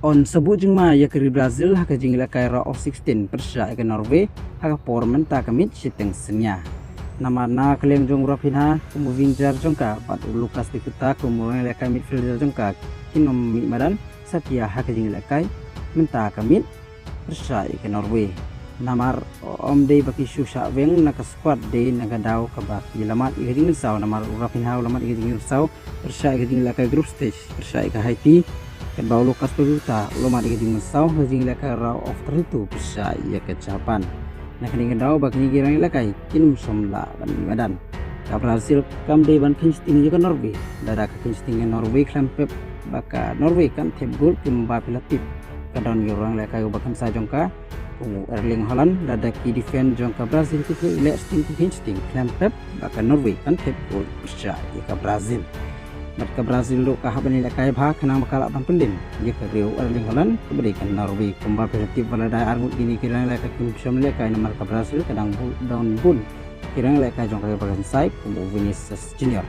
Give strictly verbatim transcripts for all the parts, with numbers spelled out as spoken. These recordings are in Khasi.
Yn sa buh jingma ïa ka ri Brazil ha ka jingïalehkai round of sixteen pyrshah ïa ka Norway ha ka por mynta ka miet shiteng synñia. Namar na ka liang jong u Raphinha, kum u winger jong ka, bad u Lucas Paqueta kum u nongïalehkai midfielder jong ka, kin ym mih madan satia ha ka jingïalehkai mynta ka miet pyrshah ïa ka Norway. Namar ym dei ba ki shu shah weng na ka squad, dei na ka daw kaba ki la mad ïa ka jingmynsaw, namar u Raphinha u la mad ïa ka jingmynsaw pyrshah ïa ka jingïalehkai group stage pyrshah ïa ka Haiti, katba u Lucas Paqueta u la mad ïa ka jingmynsaw ha ka jingïalehkai round of thirty-two pyrshah ïa ka Japan. Na kane ka daw ba kine ki rangïalehkai kin ym shym lah ban mih madan. Ka Brazil kam dei ban kheiñ shting ïa ka Norway. Lada ka kheiñ shting ïa ka Norway khlem pep ba ka Norway kan thep gol, kumba phi la tip, ka don ïa u rangïalehkai uba kham sai jong ka, kum u Erling Haaland. Lada ki defend jong ka Brazil ki leh shting, ki kheiñ shting, khlem pep ba ka Norway kan thep gol pyrshah ïa ka Brazil. Bad ka Brazil ruh ka hap ban ïalehkai bha khnang ba ka lah ban pynlip ïa ka riew u Erling Haaland kaba dei ka Norway. Kumba phi la tip ba lada ar ngut kine ki rangïalehkai kim shym ïalehkai, namar ka Brazil ka dang bun, dang bun ki rangïalehkai jong ka ba kan sai, kum u Vinicius Junior.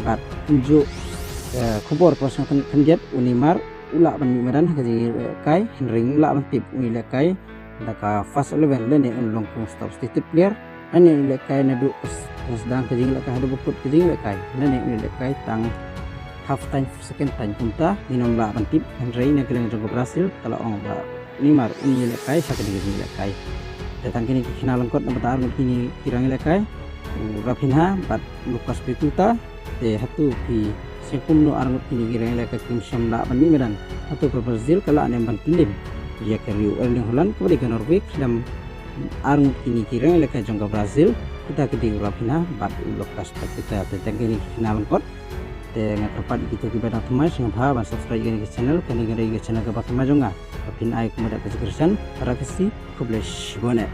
Bad kumjuh, eh, khubor kaba shong khyndiat, u Neymar u lah ban mih madan ha ka jingïalehkai, hynrei ngim lah ban tip un ïalehkai da ka first eleven lane un long kum substitute player, lane un ïalehkai naduh ka s-, ka sdang ka jingïalehkai haduh ba kut ka jingïalehkai, lane un ïalehkai tang half time, second time kumta, ngin ym lah ban tip. Hynrei na ka liang jong ka Brazil ka la ong ba Neymar un ïalehkai ha kane ka jingïalehkai. Te tang kine ki khynnah lyngkot na bynta ar ngut kine ki rangïalehkai, u Raphinha bad Lucas Paqueta. Te hato phi sngew kumno, ar ngut kine ki rangïalehkai kim shym lah ban mih madan? Hato ka Brazil ka lah ne em ban pynlip ïa ka riew u Erling Haaland kaba dei ka Norway khlem ar ngut kine ki rangïalehkai jong ka Brazil, kita ki dei u Raphinha bad u Lucas Paqueta? Te tang kine ki khynnah lyngkot. Te nga kyrpad ïa kito kiba dang thymmai, sngewbha ban subscribe ïa kane ka channel, kane ka dei ka channel kaba thymmai jong nga. Ba phin ai kumba da ka suggestion, para kasi, khublei shibun eh.